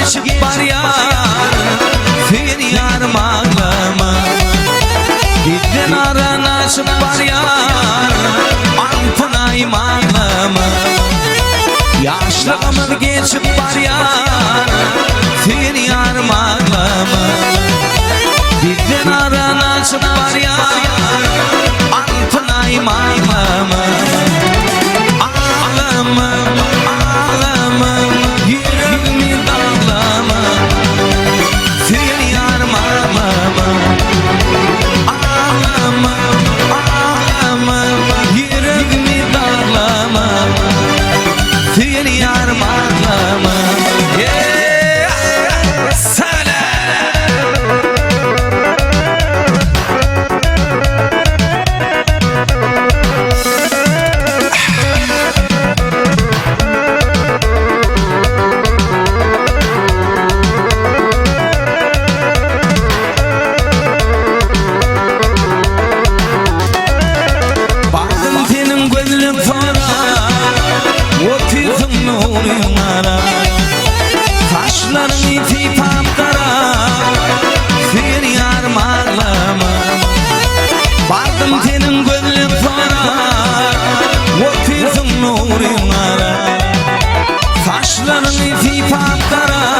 geçip barýar, Söýen ýarym aglama. Bizden aran aşyp barýar, Altyn aýym aglama. Ýaşlygymyz geçip barýar, Söýen ýarym aglama. Bizden aran aşyp barýar, Altyn aýym aglama. Aglama, aglama, ýüregimi daglama. Söýen ýarym aglama. Aglama, aglama, ýüregimi daglama. Söýen ýarym aglama. Yeah! Söyle! Bardym seniň gözlüň sora, Otyrsyň nuryň ara. Saçlaryňy sypap gara, Söýen ýarym aglama. Bardym seniň gözlüň sora, Otyrsyň nuryň ara. Saçlaryňy sypap gara.